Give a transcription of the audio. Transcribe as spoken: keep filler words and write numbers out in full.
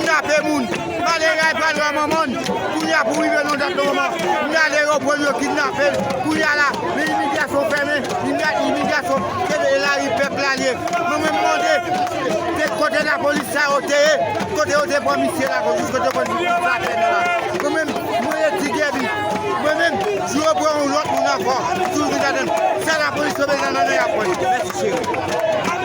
kidnape moun. Malere a pral wè manman l. Kounye a pou rive nan dat nan manman. Malere yo pran yo kidnape l. Kounye a la, men imigrasyon fèmen. Imigra- Imigrasyon kebe lari pèp la ye. Mwen menm mande, se kote lapolis sa yo te ye? Kote yo te pran misye la, jis kote yo pran misye la, fè nan la. Mwen menm, mwen ye Ti Gèbi. Mwen menm, si yo pran yon lòt moun ankò, si yo vin ladan, se lapolis yo bezwen nan men y ap pran. Mèsi, cheri.